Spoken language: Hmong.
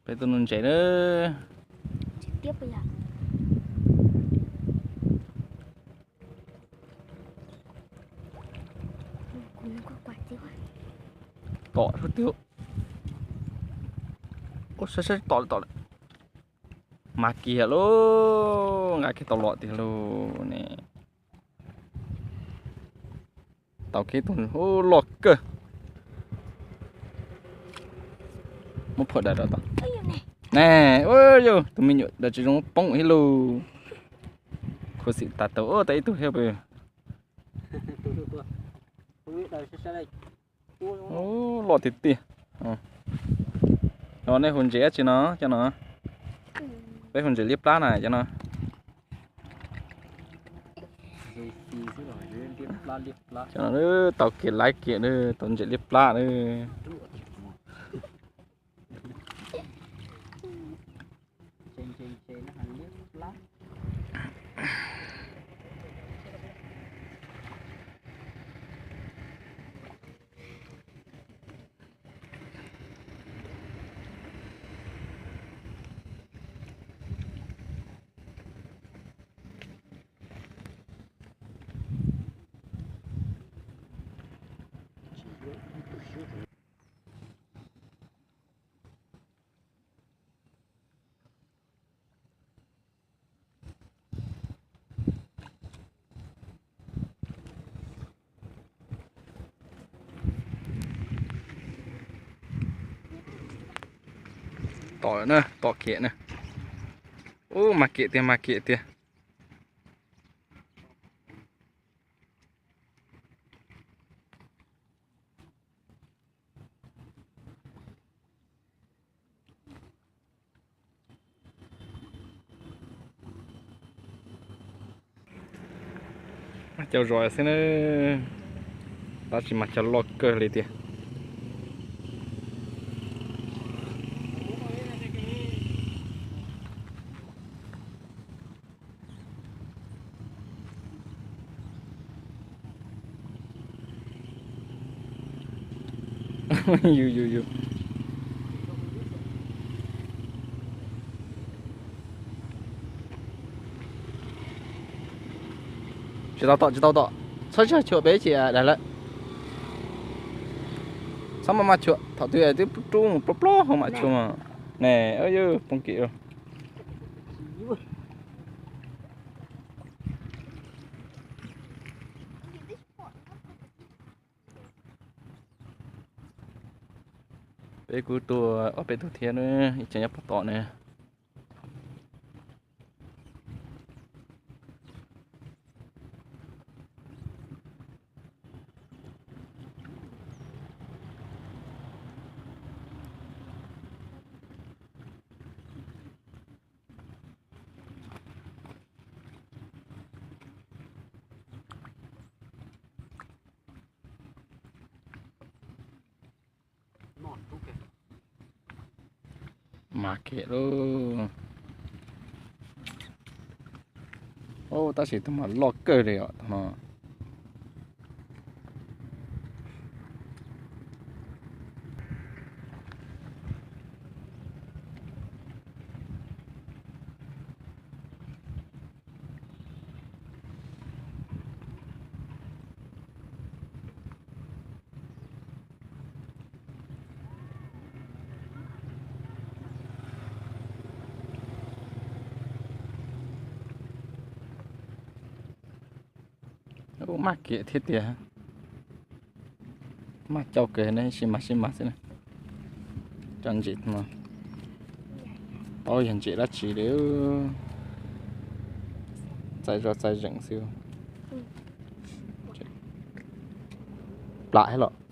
Peb tuaj nuv ntses na. Tom sab twg. Ub, saib saib tom tom lawm. Mas kiag lauj, nqa kiag tau los tiag lauj ne. Tau kiag tus loj kawg. Muab phawm daim rau tau. Ne, yog tus me nyuam daim tsis zoo poob thiab lauj. Khuv xim tas tau, tau ib tug thiab pw. Loj tiag tiag. No nej hu ntses dab tsi no cov no? Peb hu ntses liab plab na cov no. Cov no tau kiag laib kiag, tau ntses liab plab na. Tom na, tom kiag na. Ub, mas kiag tiag, mas kiag tiag. Mas cau zos xwb na, tab sis mas cau loj kawg li tiag. Yus yus yus. Tsis tau tom, tsis tau tom. Txhob tsis tshua peb ces daig lawm. Txhob maj maj tshua, thaum twg twb rub mus plob plob hauv mam tshua mas. Ne, yus poob kev. Peb kuj tuaj ob peb tug thiab na, ib co nyob pem tod na. Mas kiag lauj. Tab sis tus mas loj kawg li os no. Ub, maj kiag thiab tiag. Maj cau kawg ne, sib mas sib mas xwb na. Cov ntses no, tau yog ntses dab tsi li. Txaij zoj txaij zeem xwb. Plam thiab los.